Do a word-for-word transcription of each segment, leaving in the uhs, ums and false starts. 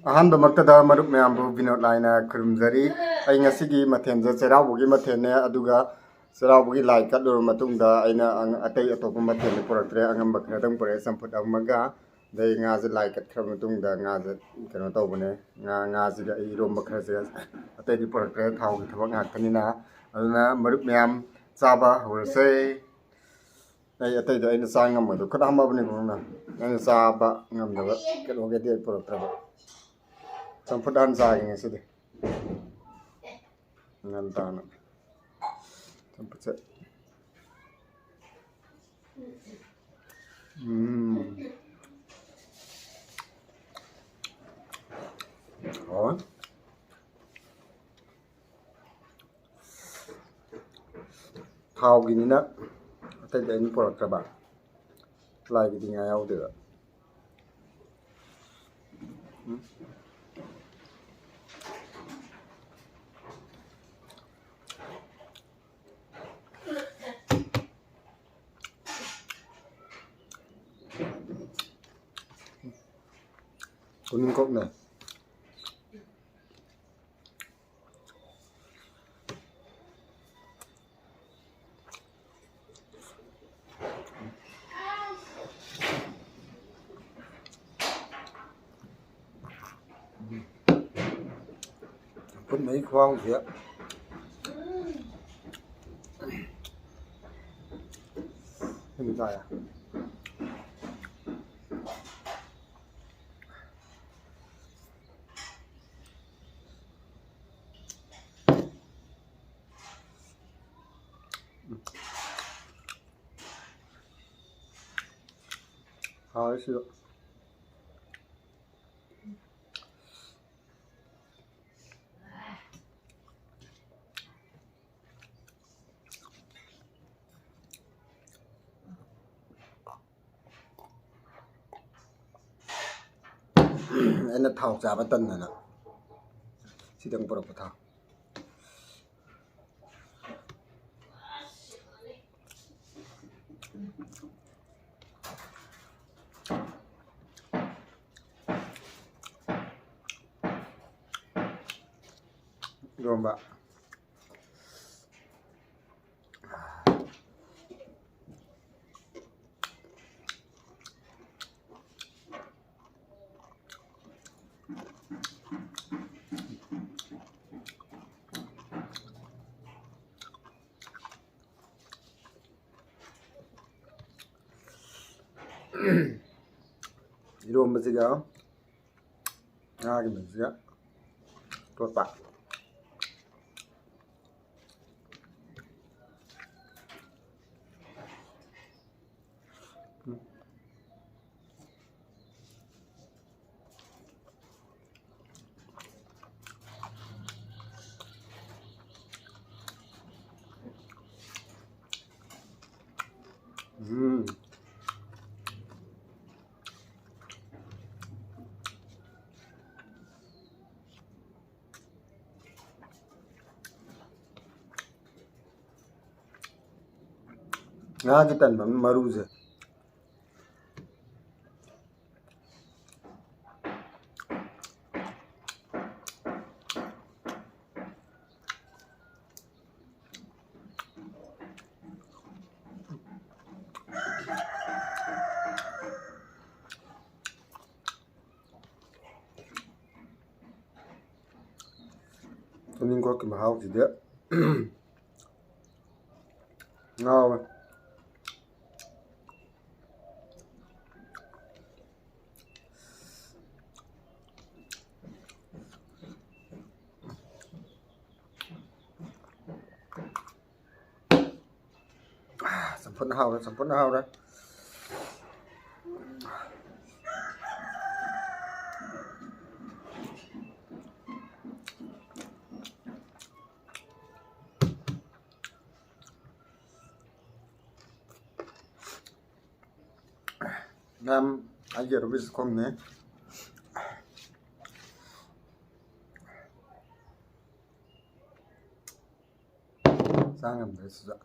ꯑꯍꯥꯟꯕꯃꯛꯇꯗ ꯃꯔꯨꯞ ꯃꯌꯥꯝꯕꯨ ꯕꯤꯅꯣꯗ ꯂꯥꯏꯅ ꯈꯨꯔꯨꯝꯖꯔꯤ꯫ ꯑꯩ ꯉꯁꯤꯒꯤ ꯃꯊꯦꯜꯁꯦ ꯆꯩꯔꯥꯎꯕꯒꯤ ꯃꯊꯦꯜꯅꯦ, ꯑꯗꯨꯒ ꯆꯩꯔꯥꯎꯕꯒꯤ ꯂꯥꯏ ꯀꯠꯂꯨꯔ ꯃꯇꯨꯡꯗ ꯑꯩꯅ ꯑꯪ-, ꯑꯇꯩ ꯑꯇꯣꯞꯄ ꯃꯊꯦꯜꯗꯤ ꯄꯨꯔꯛꯇ꯭ꯔꯦ, ꯑꯉꯝꯕ ꯈꯔꯗꯪ ꯄꯨꯔꯛꯑꯦ, ꯆꯝꯐꯨꯠ ꯑꯃꯒ꯫ ꯑꯗꯩ ꯉꯥꯁꯦ ꯂꯥꯏ ꯀꯠꯈ꯭ꯔ ꯃꯇꯨꯡꯗ ꯉꯥꯁꯦ ꯀꯩꯅꯣ ꯇꯧꯕꯅꯦ, ꯉꯥ, ꯉꯥꯁꯤꯒ ꯑꯩ ꯏꯔꯣꯝꯕ ꯈꯔꯁꯦ, ꯑꯇꯩꯗꯤ ꯄꯨꯔꯛꯇ꯭ꯔꯦ, ꯊꯥꯎꯒꯤ ꯊꯕꯛ ꯉꯥꯛꯇꯅꯤꯅ꯫ ꯑꯗꯨꯅ ꯃꯔꯨꯞ ꯃꯌꯥꯝ ꯆꯥꯕ ꯍꯧꯔꯁꯦ꯫ ꯑꯩ ꯑꯇꯩꯗꯣ ꯑꯩꯅ ꯆꯥ ꯉꯝꯃꯣꯏꯗꯣ ꯈꯨꯠ ꯍꯥꯝꯃꯕꯅꯤꯀꯣ ꯅꯪꯅ꯫ ꯑꯩꯅ ꯆꯥꯕ ꯉꯝꯗꯕ ꯀꯩꯅꯣꯒꯗꯤ ꯑꯩ ꯄꯨꯔꯛꯇ꯭ꯔꯕ꯫ ꯆꯝꯐꯨꯠ ꯍꯥꯟꯅ ꯆꯥꯒꯦ ꯉꯁꯤꯗꯤ꯫ ꯉꯟ ꯇꯥꯅ ꯆꯝꯐꯨꯠꯁꯦ꯫ ꯎꯝ꯫ ꯍꯥꯎꯋꯦ꯫ ꯊꯥꯎꯒꯤꯅꯤꯅ ꯑꯇꯩꯗꯤ ꯑꯩꯅ ꯄꯨꯔꯛꯇ꯭ꯔꯕ꯫ ꯂꯥꯏꯒꯤꯗꯤ ꯉꯥ ꯌꯥꯎꯗꯦꯕ꯫ ꯎꯝ꯫ ꯇꯨꯅꯤꯡꯈꯣꯛꯅꯦ꯫ ꯈꯨꯠ ꯃꯍꯤ ꯈꯨꯍꯥꯎꯁꯦ꯫ ꯁꯤꯃ ꯆꯥ ꯌꯥꯏ꯫ ꯍꯥꯎꯋꯦ ꯁꯤꯁꯨ꯫ ꯑꯩꯅ ꯊꯥꯎ ꯆꯥꯕ ꯇꯟꯗꯅ ꯁꯤꯗꯪ ꯄꯨꯔꯛꯄ ꯊꯥꯎ꯫ ꯏꯔꯣꯝꯕ꯫ ꯏꯔꯣꯝꯕꯁꯤꯒ ꯉꯥꯒꯤ ꯃꯍꯤꯁꯤꯒ ꯇꯣꯠꯄ꯫ ꯎꯝ꯫ ꯉꯥꯒꯤ ꯇꯟꯕ ꯑꯃ ꯃꯔꯨꯁꯦ꯫ ꯇꯣꯅꯤꯡꯈꯣꯛꯀꯤ ꯃꯍꯥꯎꯁꯤꯗꯤ ꯉꯥꯎꯋꯦ꯫ ꯆꯝꯐꯨꯠꯅ ꯍꯥꯎꯔꯦ, ꯆꯝꯐꯨꯠꯅ ꯍꯥꯎꯔꯦ꯫ ꯃꯌꯥꯝ ꯑꯩꯒꯤ ꯑꯔꯨꯕꯤꯁ ꯈꯣꯝꯅꯦ꯫ ꯆꯥ ꯉꯝꯗ꯭ꯔꯦ ꯁꯤꯗ꯫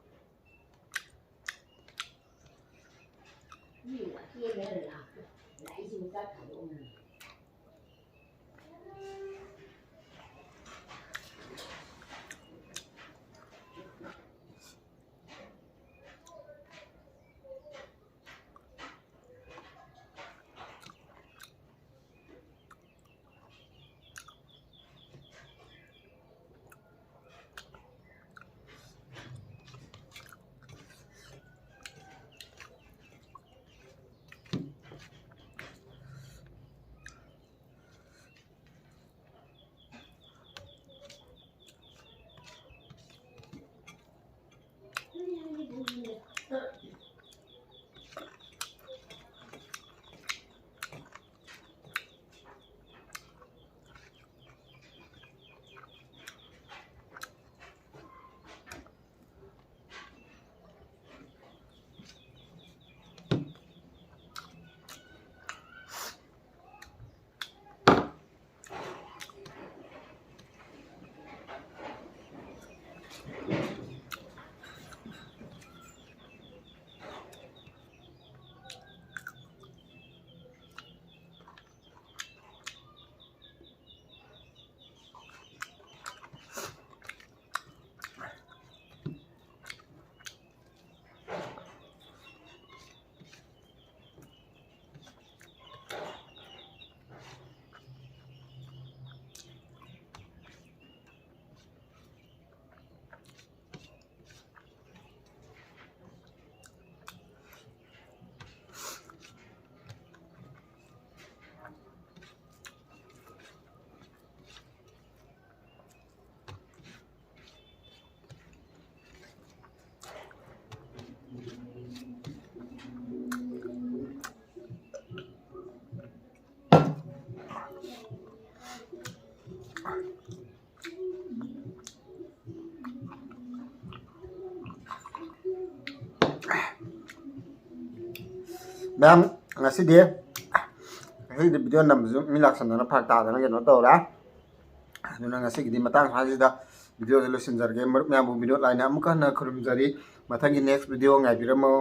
ꯃꯌꯥꯝ, ꯉꯁꯤꯗꯤ ꯉꯁꯤꯗꯤ ꯚꯤꯗꯤꯑꯣ ꯅꯝꯕꯁꯨ ꯃꯤ ꯂꯥꯛꯁꯟꯗꯅ ꯐꯔꯛ ꯇꯥꯗꯅ ꯀꯩꯅꯣ ꯇꯧꯔꯦ꯫ ꯑꯗꯨꯅ ꯉꯁꯤꯒꯤꯗꯤ ꯃꯇꯥꯡ ꯁ꯭ꯋꯥꯏꯁꯤꯗ ꯚꯤꯗꯤꯑꯣꯁꯦ ꯂꯣꯏꯁꯤꯟꯖꯔꯒꯦ꯫ ꯃꯔꯨꯞ ꯃꯌꯥꯝꯕꯨ ꯚꯤꯗꯤꯑꯣ ꯂꯥꯏꯅ ꯑꯃꯨꯛꯀ ꯍꯟꯅ ꯈꯨꯔꯨꯝꯖꯔꯤ꯫ ꯃꯊꯪꯒꯤ next video ꯉꯥꯏꯕꯤꯔꯝꯃꯣ꯫